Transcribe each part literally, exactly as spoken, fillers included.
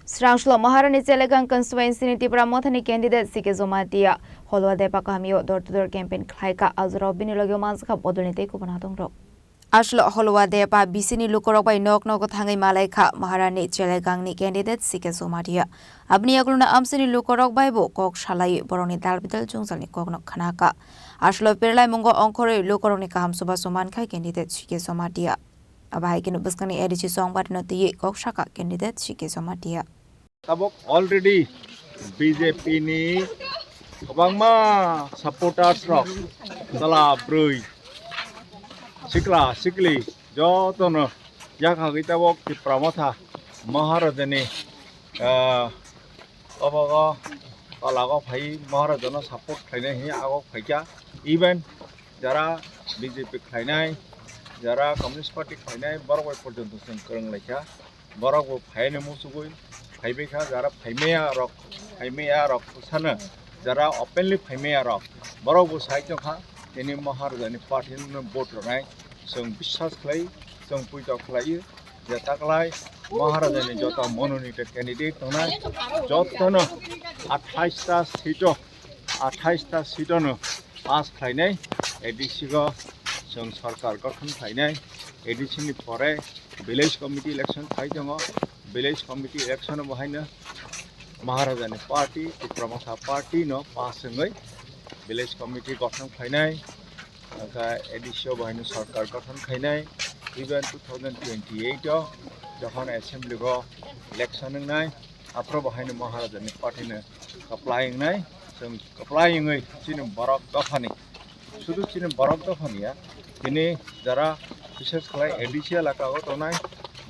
Srangsulo Maharani Chelegang constituency ni Tipra Mothani candidate C K Jomatia Holwa Depa kamio door to door campaign khlaika, ajorao bini logio manjakha bodolni tei kubun hatongrok. Aslo Holwa Depa bisini lukorok bai nok nogo thangwi malaikha Maharani Chelegangni candidate C K Jomatia. Aboni yagulono amsini lukorok bai bo kok salai borokni dal bidal jwngjalni kokno khnaka. Aslo pirlai mungo ongkhorwi lukorokni kaham chubachu mankha candidate C K Jomatia. Abo hai kheno bwskangni A D C chongbarino twiwi kok saka candidate C K Jomatia. Tabok already B J P ni kwbangma supporters rok, chwla bwrwi, sikla sikli jotono yakhagwi tabok Tipra Motha Maharajani, ah, obogo tolago phai Maharajano support khlainai hinwi agok phaikha. Even jara B J P khlainai, jara Communist Party khlainai, borok bai porjonto chwng kwrwng laikha. Borok bo phaiyani muchugwi phaibaikha, jara phaimaya rok, phaimaya rok sano, jara openly phaimaya rok, borok bo sai tongkha, tini Maharajani party no vote rwnai, chwng biswas khlai, chwng puito khlai, je taklai Maharajani joto mononito candidate tongnai, jotono athais ta seat o, athais ta seat o no pass khlainai, A D C go chwng sarkar gothon khlainai, A D C ni pore village committee election khai tongo, village committee election bo haino Maharajani party, Tipra Motha party no pass wngwi village committee gothon khlainai, hwnkhe A D C o bo haino sarkar gothon khainai, even two thousand twenty-eight o jokhon assembly go election wngnai, aphuru bo haino Maharajani party no kwplai wngnai, chwng kwplai wngwi chini borok dophani, sudu chini borok dophani ya, tini jara bishes khlai A D C elaka o tongnai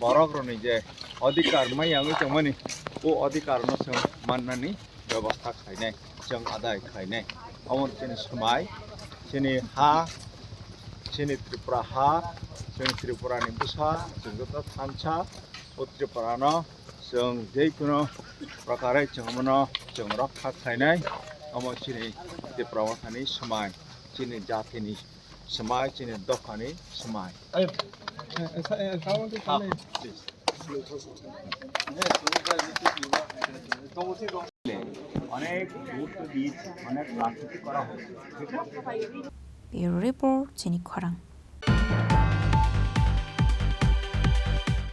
borok rokni je adhikar maya wngwi tongmani, o adhikar no chwng mannani bebostha khlainai, chwng adai khlainai. Omo chini swmai, chini ha, chini Tripura ha, chwng Tripura ni bwsa, chwng joto thansa, o Tripura no chwng jekunu prokare chwng omono chwng rokha khlainai, omo chini Tipra Mothani swmai, chini jatini swmai, chini dophani swmai. Ayo, eh, eh, sa-, eh, sa-, sa-, Ha, please. অনেক গুরুত্ব দিয়ে অনেক রাজনীতি করা হচ্ছে। Bureau Report, Chini Khorang.